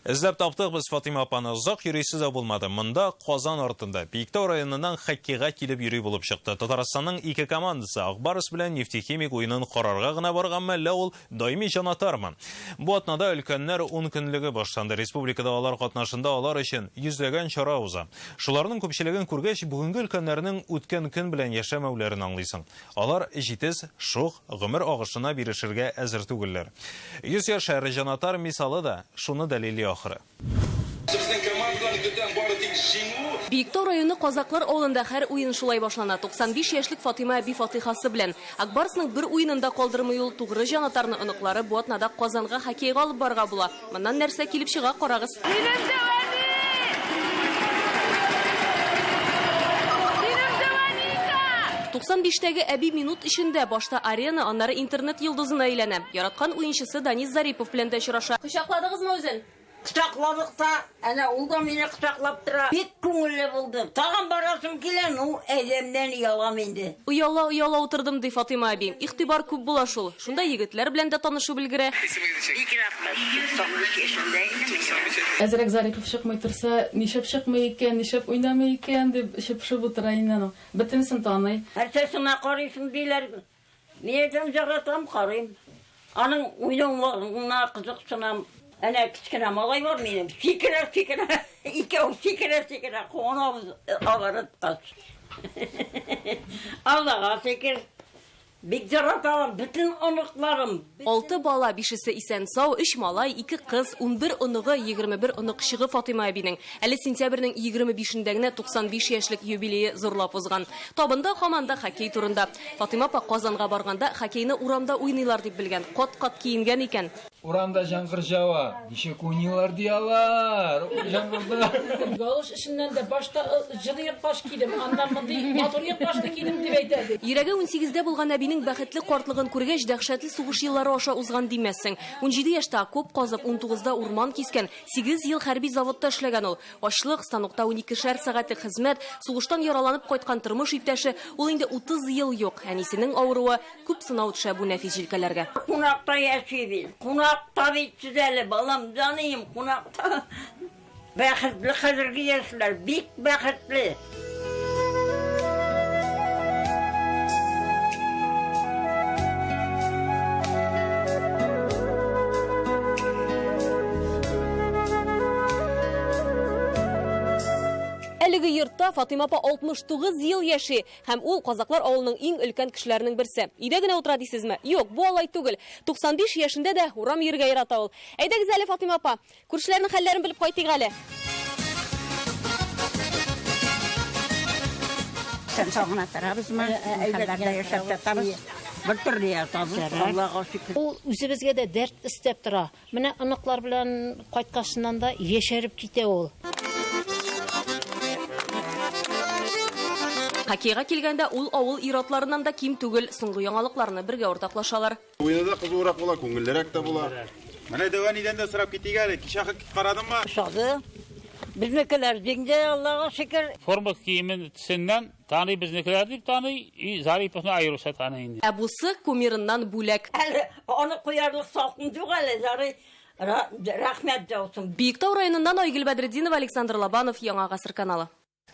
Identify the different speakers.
Speaker 1: Эзләп таптык без Фатыйма апаны. Озак йөрисе дә булмады. Монда, Казан артында, Биектау районыннан хоккейга килеп йөри булып чыкты. Татарстанның ике командасы, Ак Барс белән Нефтехимик уенын карарга гына барганмы, әллә ул даими җанатармы? Бу атнада өлкәннәр ункөнлеге башланды. Республикада алар катнашында алар өчен йөзләгән чара уза. Шуларның күпчелеген күргәч, бүгенге өлкәннәрнең үткән көн белән яшәмәүләрен аңлыйсың. Алар җитез, шук, гомер агышына бирешергә әзер түгелләр. Йөзьяшәр җанатар мисалы да шуны дәлилли ахры.
Speaker 2: Безнең командадан көтәм бары тик җиңү.
Speaker 3: Биектау районы Казаклар авылында һәр уен шулай башлана. 95 яшьлек Фатыйма әби фатыйхасы белән. Ак Барсның бер уенын да калдырмый ул. Тугры җанатарны оныклары бу атнада Казанга хоккейга алып барырга була. Моннан нәрсә килеп чыга, карагыз.
Speaker 4: Минем дәү әни! Минем дәү әни икән!
Speaker 3: 95 тәге әби минут эчендә башта арена, аннары интернет йолдызына әйләнә. Яраткан уенчысы Данис Зарипов белән дә очраша. Кочакладыгызмы үзен?
Speaker 5: Кочакладык та, әнә ул да мине кочаклап тора. Бик күңелле булды. Тагын барасым килә, ну, әйдәмнән оялам инде.
Speaker 3: Ояла-ояла утырдым, ди Фатыйма әби. Игътибар күп була шул. Шунда егетләр белән дә танышып өлгерә.
Speaker 2: Исемегез ничек?
Speaker 5: Бик рәхмәт, 95 яшемдә инде мин.
Speaker 6: Әзрәк Зарипов чыкмый торса, нишләп чыкмый икән, нишләп уйнамый икән, дип эче пошып утыра инде аның. Бөтенесен таный.
Speaker 5: Нәрсәсенә карыйсың, диләр. Мин әйтәм, яратам, карыйм. Аның уйнавына кызыксынам. Әнә кечкенә малай бар минем, сикерә-сикерә, икәү сикерә-сикерә куанабыз алар откач. Аллага шөкер. Бик яраталар, бөтен оныкларым.
Speaker 3: Алты бала, бишесе исән-сау, өч малай, ике кыз, 11 оныгы, 21 оныкчыгы Фатыйма әбинең. Әле сентябрьнең 25-ндә генә 95 яшьлек юбилее зурлап узган. Табында һаман да хоккей турында. Фатыйма апа Казанга барганда хоккейны урамда уйныйлар дип белгән, кат-кат киенгән икән.
Speaker 7: Урамда җаңгыр җава, ничек уйныйлар ди алар, җаңгырда.
Speaker 8: Галош эченнән дә башта җылы якбаш кидем, аннан мондый матур якбашны кидем дип әйтә ди.
Speaker 3: Йөрәге унсигездә булган әбинең бәхетле картлыгын күргәч, дәһшәтле сугыш еллары аша узган димәссең. 17 яшьтә окоп казып, унтугызда урман кискән, сигез ел хәрби заводта эшләгән ул. Ачлык, станокта уникешәр сәгатьлек хезмәт, сугыштан яраланып кайткан тормыш иптәше, ул инде 30 ел юк, әнисенең авыруы, Күп сынау төшә бу нәфис җилкәләргә.
Speaker 5: Кунакта яшибез. Кунакта бит сез әле, балам, җаныем, кунакта. Бәхетле хәзерге яшьләр, бик бәхетле.
Speaker 3: Әлеге йортта Фатыйма апа 69 ел яши. Һәм ул, Казаклар авылының иң өлкән кешеләренең берсе. Өйдә генә утыра дисезме? Юк, бу алай түгел. 95 яшендә дә урам йөрергә ярата ул. Әйдәгез әле, Фатыйма апа, күршеләрнең хәлләрен белеп кайтыйк әле.
Speaker 5: Исән-сау гына торабызмы? Хәлләрдә яшәп ятабыз. Бер төрле ятабыз, Аллага шөкер.
Speaker 8: Ул үзебезгә дә дәрт өстәп тора. Менә оныклар белән кайткачыннан да яшәреп китә ул.
Speaker 3: Хоккейга килгәндә, ул авыл ир-атларыннан да ким түгел. Соңгы яңалыкларны бергә уртаклашалар.
Speaker 9: Уены да кызуырак була, күңеллерәк тә була.
Speaker 10: Менә дәү әнидән дә сорап китик әле, кичә хоккей карадыңмы?
Speaker 5: Ошады. Безнекеләр җиңде, Аллага шөкер.
Speaker 11: Форма киемен төсеннән Таный безнекеләр дип таный, и Зариповны аеруча таный инде.
Speaker 3: Ә бусы кумирыннан бүләк.
Speaker 5: Әле аны куярлык салкын юк әле, ярый, рәхмәт яусын.
Speaker 3: Биектау районыннан Айгөл Бәдретдинова, Александр Лобанов, Яңа Гасыр каналы.